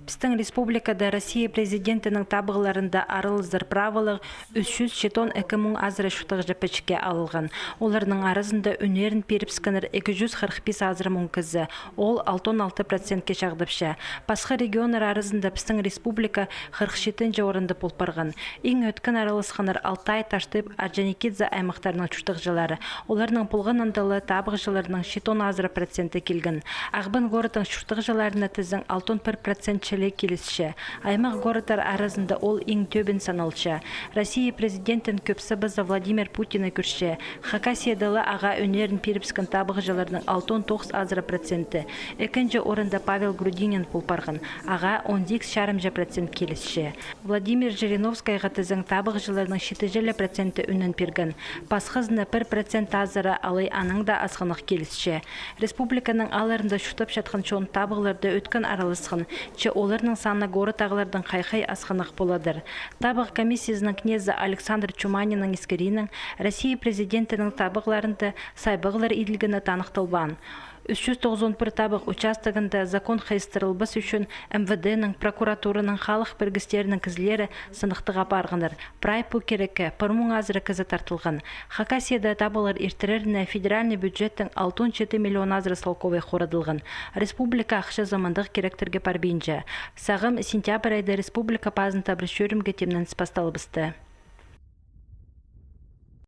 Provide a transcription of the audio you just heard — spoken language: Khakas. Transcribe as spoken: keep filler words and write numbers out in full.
Пістің республикада Россия Президентінің табығларында аралазар праволығ ӱс чӱс читон ікі муң азыра чуртағҷы пічікке алылған. Оларның аразында ӱннерін пирібіскеннер ікі чӱс хырых пис азыра муң кізі, ол алтон алты процентке чағдапча. Пасха регионнар аразында пістің республика хырых читінҷі орында пол парған. Иң ӧткін араласханнар Алтай, Таштып, Орджоникидзе аймахтарның чуртағҷылары. Оларның полған андалы табығҷыларның читон азыра проценті килген. Ағбан городтың чуртағҷыларына тізең алтон пір процент чіли килісче. Аймах городтар аразында ол иң тӧбін саналча. Россия Президентін кӧп сабаза Владимир Путин кӧрче. Хакасияда ла ағаа ӱннерін пирібіскен табығҷыларның алтон тоғыс азыра проценті. Ікінҷі орында Павел Грудинин пол парған. Ағаа он сигіс чарымҷа процент килісче. Владимир Жириновскайға тізең табығҷыларның читі чіли проценті ӱнін пирген. Пасхазына пір процент азыра алай анаң даа асхынах килісче. Республиканың аалларында чуртапчатхан чон табығларда ӧткін араласхан, че оларның саны городтағылардаң хай-хай асхынах поладыр. Табығ комиссиязының кнезі Александр Чуманиннің искіріинең, Россия Президентінің табығларында сайбағлар иділгені таныхталбаан. Ӱс чӱс тоғызон пір табығ участогында закон хайыстырылбас ӱчӱн МВД-нің, прокуратураның, халых пірігістерінің кізілері сыныхтығ апарғаннар. Прай пу кирекке пір муң азыра кізі тартылған. Хакасияда табығлар иртіреріне федеральный бюджеттің алтон читі миллион азыра салковай хорадылған. Республика ахчазы мындағ киректерге парбинча. Сағам сентябрь айда республика пазын табырах чӧрімге тимненіс пасталыбысты.